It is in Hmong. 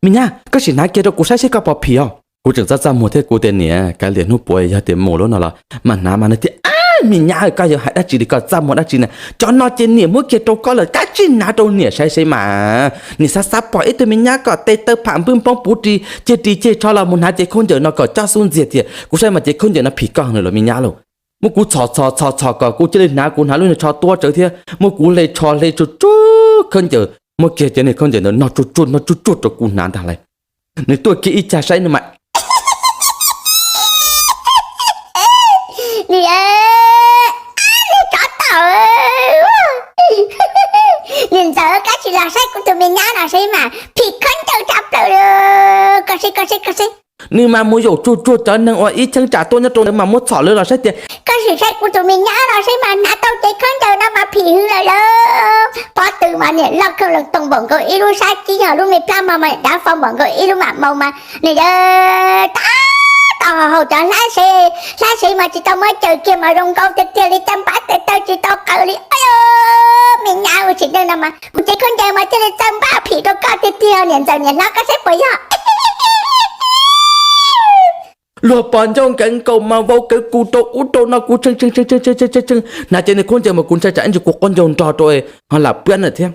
Me nyab, koj sim hnav kiag rau kuv saib seb koj puas phim os. Kuv tseem txaj txaj muag thiab kuv tias niam, kav liam hnub puav yog tias mus lub no los mas hnav mas no thiab. Ab, me nyab, koj yuav hais dab tsi li, koj txaj muag dab tsi na? Cov no ces niam muab kiag rau koj lawm, kav tsij hnav rau niam saib seb mas. Niam xav xav pom ib tug me nyab kom tes taw pham npwj npoob puv ris ceg ris ceg tsho los mus hnav cev khaub ncaws no kom coj xub ntxiag tiag. Kuv saib mas cev khaub ncaws no phim koj heev lawm los me nyab lauj. Muab kuv txhom txhom txhom txhom kom kuv cia li hnav, kuv hnav lub niag tsho tuab tsawv thiab. Muab kuv hle tsho hle tsuj tsuj khaub ncaws, muab kiag cov niag khaub ncaws ntawd no tsuj tsuj no tsuj tsuj rau kuv hnav ntag lauj. Nws tuaj kiag ib cag saib no mas, niam, niag tsov tom, niam ntxawm, koj sim los saib kuv tus me nyab no seb mas phim khaub ncaws tshaj plaws. Koj seb, koj seb, koj seb. Nws mas mus yaum tsuag tsuag cov neeg uas ib cheeb tsam tuaj nyob rau ntawd mas muab txhom lawv los saib tias, koj sim saib kuv tus me nyab no seb mas hnav tau cev khaub ncaws no mas phim heev lawm lauj. Pob tw mas niam loj kawg, loo toog npaum nkaus ib lub sab cib, ho lub me plab mas mas dav fo npaum nkaus ib lub mam maus mas nws yawg tab tom haus cov hlab sev, hlab sev mas tsis tau muab caws kiag mas zoo nkauj tiag tiag li, caj npab tes taw tsis tau qaws li. Ab, me nyab, ua tsis neej no mas kuv cev khaub ncaws mas thiaj li txawj npaj phim rau koj tiag tiag, niam ntxawm niam hlob, koj saib puas yog? Luag pom ncauj nkees nkaus mas vau kawv kuv rau ub rau no, kuv tshee tshee tshee tshee tshee, hnav cev niag khaub ncaws mas kuv ntshai tsam ib ntsis kuv qaub ncaug nrog rau ho lam pab na thiab.